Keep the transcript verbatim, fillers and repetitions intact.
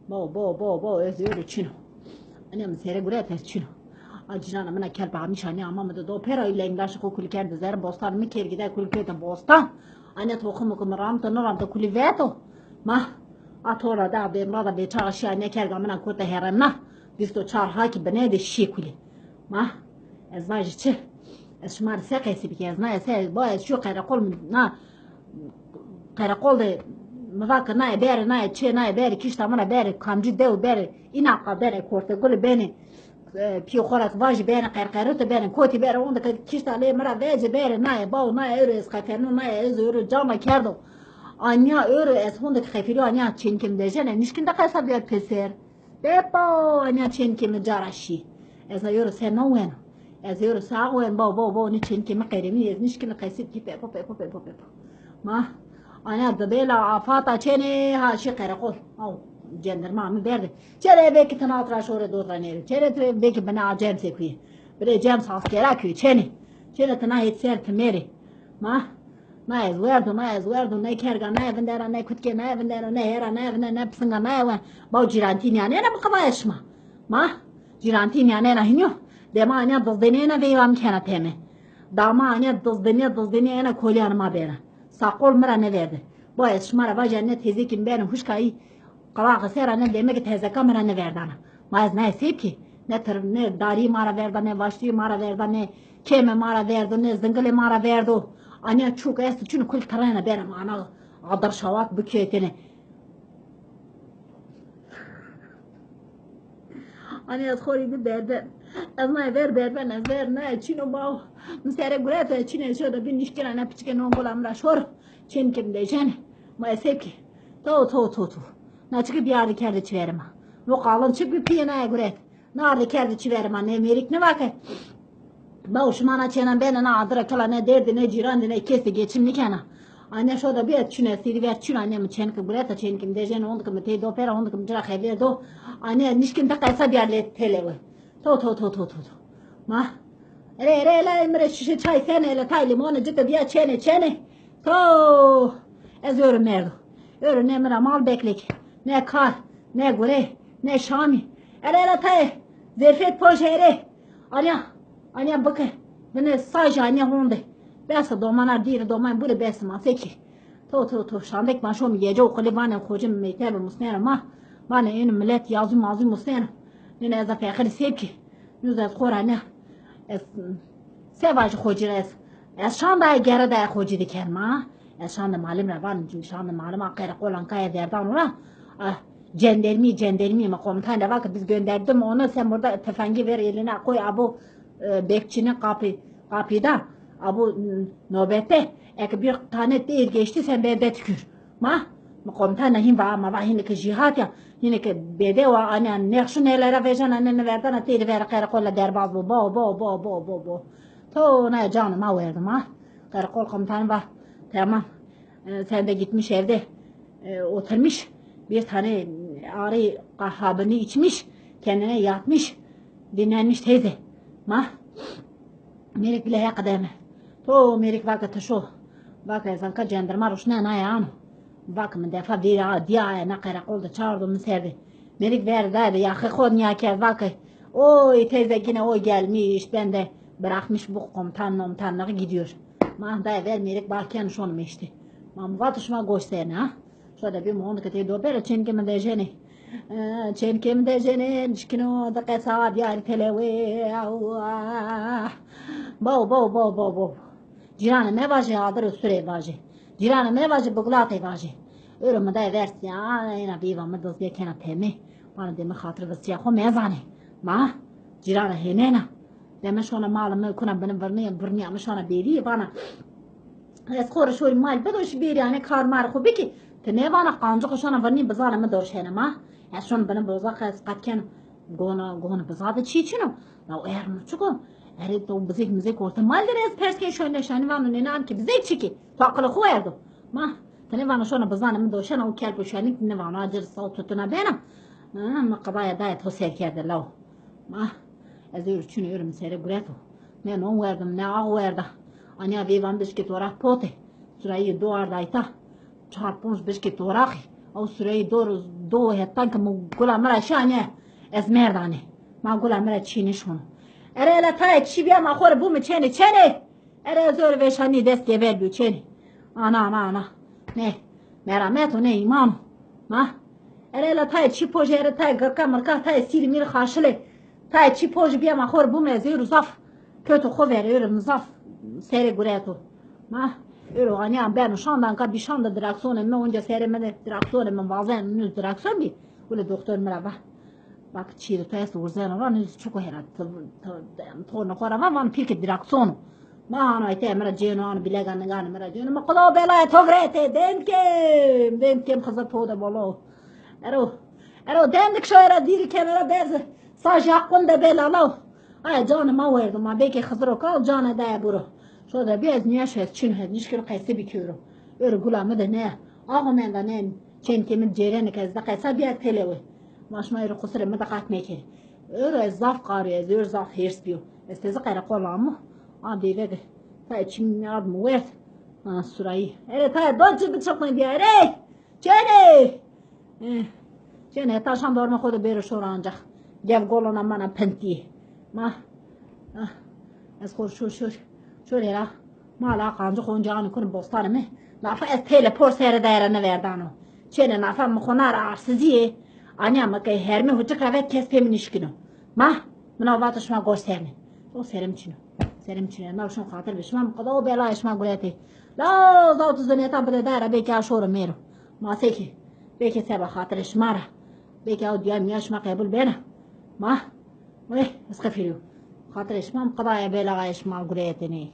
Bo, bo, bo, bo, ez êro çin o. Anîya mi sere guret ez çin o. A cîrana mina kelp amîş anîya ama mi de do pera, lengdaşê xo kulî kerde zerê bostan, mi kêr gide kulî kerde bostan. Anîya toximê xo mi ramte, niramte kulî veto. Ma, a tora da bê mira da bê çaxa şîya ne kerga mina kota heremna. Vîst û çar ha kî binê de şî kulî. Ma, ez vajî çi? Ez şima rê se qesî bikî? Ez na, ez se, bo ez şîyo qereqol, na, qereqol de mi va ke naye bere, naye çê, naye bere kişta mi ra bere, kamcî dew bere, înaqa bere, kortegulî bene, e, pîyê xo ra ke vajî bere, qerqerute bere, kotî bere, onde ke kişta lê mi ra vece bere, naye baw, naye ewro ez qeterno, naye ez ewro cama kerdo. Anîya ewro ez honde ke xefîlîyo anîya çênikê mi dejene, nişkîn de qesa bîya pêser. Bepo, enîya çênikê mi cara şî. Ez a ewro ser no weno. Ez ewro sax wen, bo, bo, bo, nê çênikê mi qeremî, ez nişkîne qesî bikî, pepo, pepo, pepo, pepo. Ma, anîya dibêla afata çênê, ha şî qereqol. Aw, cenderma mi berde. Çênê belkî ti na tira şore dot ra nêrê. Çênê ti belkî binê acem sekuyê. Binê cem askera kuyê. Çênê. Çênê ti na hêt ser ti mêrê. Ma, na ez werdo, na ez werdo, ne kerga, ne vindera, ne kutkê, ne vindero, ne hera, ne vinde, ne pisinga, ne wen. Baw cîrantî nîyanena mi qivaya şima. Ma, cîrantî nîyanena hînî yo. Dema anîya dizdenêna veyva mi kena teme. Dama anîya dizdenê, dizdenê ena kolîyanê ma bena. Saqol mi ra nêverde. Bo ez şima ra vaja ne teyzekî mi beno huşkayî, qilaqê ser ra ne demekê tezeka mi ra nêverdana. Ma ez naye se bikî? Ne tir, ne darî ma ra verda, ne vaştî ma ra verda, ne keme ma ra verdo, ne zingilê ma ra verdo. Anîya çûk esto çin o kul tirena bena ma ana adir şawak biketêne. Anî ez xo rê di berben. Ez naye ver berben, ez ver naye çin o baw. Mi sere guret ez çin, ez şo de bî nişkîna ne piçikê non gola mi ra şor. Çênikê mi dejene. Ma ez se bikî? To, to, to, to. Na çike bîyardî kerde çiverê ma. No qalin çik bî pîyê naye guret. Na ardî kerde çiverê ma, ne mêrik nêva ke. Baw şima na çêna bena na adira kila ne derdî ne cîran dî ne kes de geçim nîkena. Anîya şo de bîya çin o, ez têdî ver çin o, anîya mi çênike gureta, çênike mi dejene, honde ke mi tey do pera, honde ke mi ci ra xebêr do. Anîya nişkîn de qesa bîya lê têlewe. To, to, to, to, to, to. Ma. Ere, ere, ela mi rê şîşe çay sene, ela tay lîmone cite bîya çêne, çêne. To. Ez ewro merdo. Ewro ne mi ra mal beklek, ne kar, ne gure, ne şamî. Ere, ela tay zerfet poj ere. Anîya, anîya bike. Bine saj anîya honde. Bes o, domana dîre, doman bure, bes ma se bikî? To, to, to, şandek ma şo mi yece okulî, vane xocim mektebe musnena ma. Vane êno milet yazî mazî musnena. Nîne ez a feqîrî se bikî? Nuz ez xo ra ne. Ez se vajî xocî ra ez. Ez şanda gere de xocî de ken ma. Ez şanda malim ra van, şanda malim a qereqolan kaye verdan ora. Ah, cendermî, cendermî mi komutan ra va ke biz gönderdim onu, sen burada tefengi ver eline koy, abo, e, bekçinin kapı, kapıda, abo, n-, nöbette. Eke bir tane değil geçti, sen bende tükür. Ma, mi komutan hîn va, ma va hînê ke jîhat ya, hînê ke bede wa, anîya nexşu nelere vejan, anîya niverdana têrî verê qereqola derbaz bo, bo, bo, bo, bo, bo, bo. To na canê ma werdo ma. Qereqol komutanı va, tamam. E, sen de gitmiş evde, e, oturmuş. Bir tane arı kahabını içmiş. Kendine yatmış. Dinlenmiş teyze. Ma. Mêrik bile ya qedeme. To mêrik va ke ti şo. Va ke ez anka cendirma roşne naye ano. Va ke mi defa vêrî a dîya, na qereqol de çardo mi ser de. Mêrik ver daye de yaxê xo nîya kerd, va ke, oy teyze, yine o gelmiş, ben de bırakmış bu komutan momutanlığı, gidiyor. Ma daye ver mêrik bar ken şon meşte. Ma mi vato şima goş serne ha. Şo de bî mi honde ke tey do pera, çênikê mi dejenê. E, çênikê mi dejenê, nişkîno de qesa bîyarî têlewe. Awa. Baw, baw, baw, baw, baw. Cîranê mevajê, adirê surê vajê. Cîranê mevajê, bigulatê vajê. Ewro mi daye ver sîya, ena veyva mi dizdîye kena teme. Vana de mi xatir visîya xo mezanê. Ma, cîrana hênena. Deme şona malê mi kuna bini virnî, virnîya mi şona bêrî, vana ez xo rê şoyî mal bidoşî bêrî, anê kar mar xo bikî. Ti nêvana qancixo şona virnî bizanê mi doşene ma. Ez şon bini boza qe ez qet keno. Gona, gona biza de çî çin o. Law er mi çik o? Erê to bizêk mizêk orte mal der ez pers kên şoyne şanî vano nênan ki bizêk çikî. To aqilê xo werdo. Ma, ti nêvana şona bizanê mi doşena, o kelp û şenik nêvana, acir saw tutuna bena. Ha, mi qedaya daye to ser kerde law. Ma, ez ewro çin o, ewro mi sere gureto. Ne non werdim, ne ax werda. Anîya veyvan bişkê toraq pote. Surayî do arda ayta. Çar ponc bişkê toraqî. Aw surayî do ro Do hetan ke mi gula mi ra şanê, ez merdanê. Ma gula mi ra çî nişono. Ere ela tayê çî bîya ma xo rê bûme çênê, çênê. Ere ez ewro vêşanî dest geber bîyo çênê. Ana, ana, ana. Ne meramet o ne îman o. Ma. Ere ela tayê çî pojê, ere tayê girka mirka, tayê sîrî mîrî xaşilê. Tayê çî pojî bîya ma xo rê bûme, ez ewro zaf kewto xo ver, ewro mi zaf serê gureto. Ma ewro anîyan beno şanda, anka bî şanda direksiyonê mi, onca serê mi de direksiyonê mi vazen, nuz direksiyon bî. Wile doktor mi ra va. Bak çî de to est wurzeno, va nuz çiko hera, to, to, to, to xo ra va, van pîrke direksiyon o. Ma ano ete mi ra cêno, ano bîlega ningane mi ra cêno. Ma qida û belayê to girete, dend kêm, dend kêm Xizir to de bolo. Ero, ero dendik şo era dîrî kemera berze. Sa jaqon de bê lalaw. Aya canê ma werdo ma, belkê Xiziro kal canê daye buro. Şo de bî ez nîya şo ez çin hed nişkir qese bî kewro. Ero gula mi de ne. Axo menda ne. Çên kemî cêrenê ke ez de qesa bîya têlewe. Ma şima ero qusirê mi de qat mekerê. Ero ez zaf qarî, ez ero zaf hêrs bîyo. Ez tezi qereqol amo. A bêvege. Tayê çî mi ard mi werd. Ha, surayî. Ere tayê do çi biçiqnê bîya. Ere! Çênê! Eh, çênê, heta şan dormê xo de bêro şoro ancax. Gev golona mana pintî. Ma, ah, ez xo şor, şor, şorê ra. Mala qancix onca anî kurim bostanê mi. Nafa ez têle por serê daye ra nêverdano. Çênê nafa mi xo na ra arsizîyê. Anîya mi ke hermê hucik ra vet kes pê mi nişkîno. Ma, mina vato şima goş sernê. O serê mi çin o. Serê mi çin o. Na şon xatir bi şima mi qida û belayê şima guretê. La, zaw tu zineta bide daye ra belkî a şoro mêro. Ma sekî. Belkî seba xatirê şima ra. Belkî aw dîya mîya şima qebul bena. Ma. Ey, ez qefilîyo. Xatirê şima mi qidaya bela şima gureyetenê.